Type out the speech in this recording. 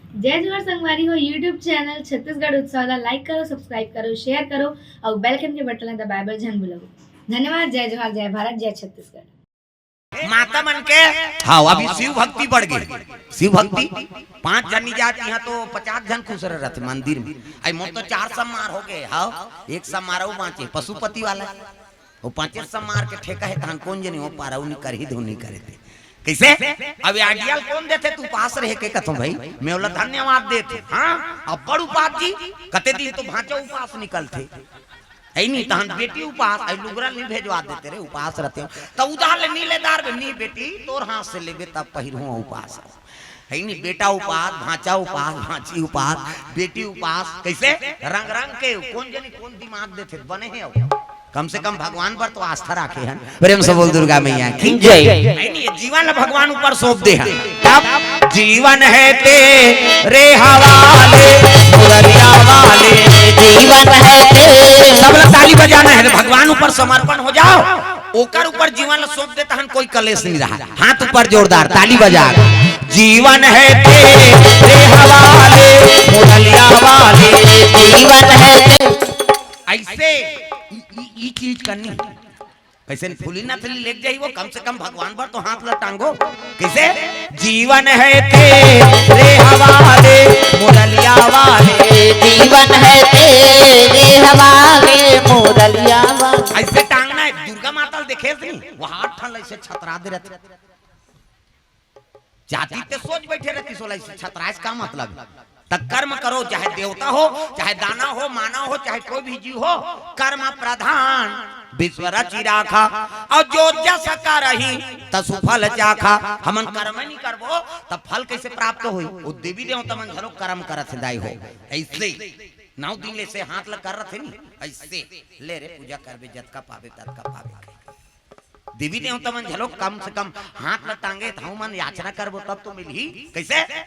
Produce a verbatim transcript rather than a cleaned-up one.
जय जोहार संगवारी हो, YouTube चैनल छत्तीसगढ़ उत्सव ला like करो, subscribe करो, share करो अउ bell icon के बटन ला दबाए बर झन भूलव। धन्यवाद। जय जोहार, जय भारत, जय छत्तीसगढ़। माता मन के, हाँ, अभी शिव भक्ति बढ़ गई। शिव भक्ति, पांच जनी जात, यहाँ तो पचास जन खुसरे रहिथे मंदिर में। आई मोर तो चार सम्मार हो गए, हाँ, एक सम्मार अउ बांचे, पशुपति वाला। वो पांचे सम्मार के ठेका हे, तहन कोन जनी वो पारा, वो नहीं करही, धुन नहीं करे थे। कैसे? अब ये आडियल कोन देथे, तू उपास रहे के कथों भाई, मैं ओला धन्यवाद देथे। हाँ, अब बड़ उपास जी, कते दिन तो भांचा उपास निकलथे। है नहीं, तहन बेटी उपास, आई लुगरा नहीं भेजवा देते रे, उपास रहते हो। तो उधार ले नी ले दार बे, नी बेटी, तोर हाथ से लेबे तब पहिरहूं उपास। है नहीं, बेटा उपास, भांचा उपास, भांची उपास, बेटी उपास, कैसे? रंग रंग के, कोन जनी कोन दिमाग देथे, बने हे हो। कम से कम भगवान पर तो आस्था राखे हन। प्रेम से बोल दुर्गा मैया की जय। है नहीं, ये जीवन ला भगवान ऊपर सौंप दे हन। तब जीवन है तेरे हवाले, मुरलिया वाले। जीवन है तेरे। सब लोग ताली बजाना है, भगवान ऊपर समर्पण हो जाओ, ओकर ऊपर जीवन ला सौंप देता हन, कोई कलेश नहीं रहा। हाथ ऊपर जोरदार ताली बजा। जीवन है तेरे हवाले, मुरलिया वाले। जीवन है तेरे। ऐसे ई, ई, ई चीज करनी। कैसे फूली नथली लेके जाई वो, कम से कम भगवान पर तो हाथ ला टांगो। कैसे? जीवन है तेरे हवाले, मुरलिया वाले। जीवन है तेरे हवाले, मुरलिया वाले। ऐसे टांगना है, दुर्गा माता देखे नहीं, वो हाथ ठन ऐसे छतरा दे रहते। जाति ते सोच बैठे रहती सोला, इसे छतराइस का मतलब? त कर्म करो, चाहे देवता हो, चाहे दानव हो, मानव हो, चाहे कोई भी जीव हो, कर्म प्रधान विश्व रचि राखा। और जो जस करही तसु फल चाखा। हमन कर्म नहीं करबो, तब फल कैसे प्राप्त होई? वो देवी देवता मन घलो कर्म करत हे दाई हो। ऐसे नौ दिन ले से हाथ ला कर रथे नी, ऐसे ले रे, पूजा करबे, जतका पाबे ततका पाबे। देवी देवता मन घलो कम से कम हाथ ला टांगे, त हमन याचना करबो तब तो मिलही। कैसे?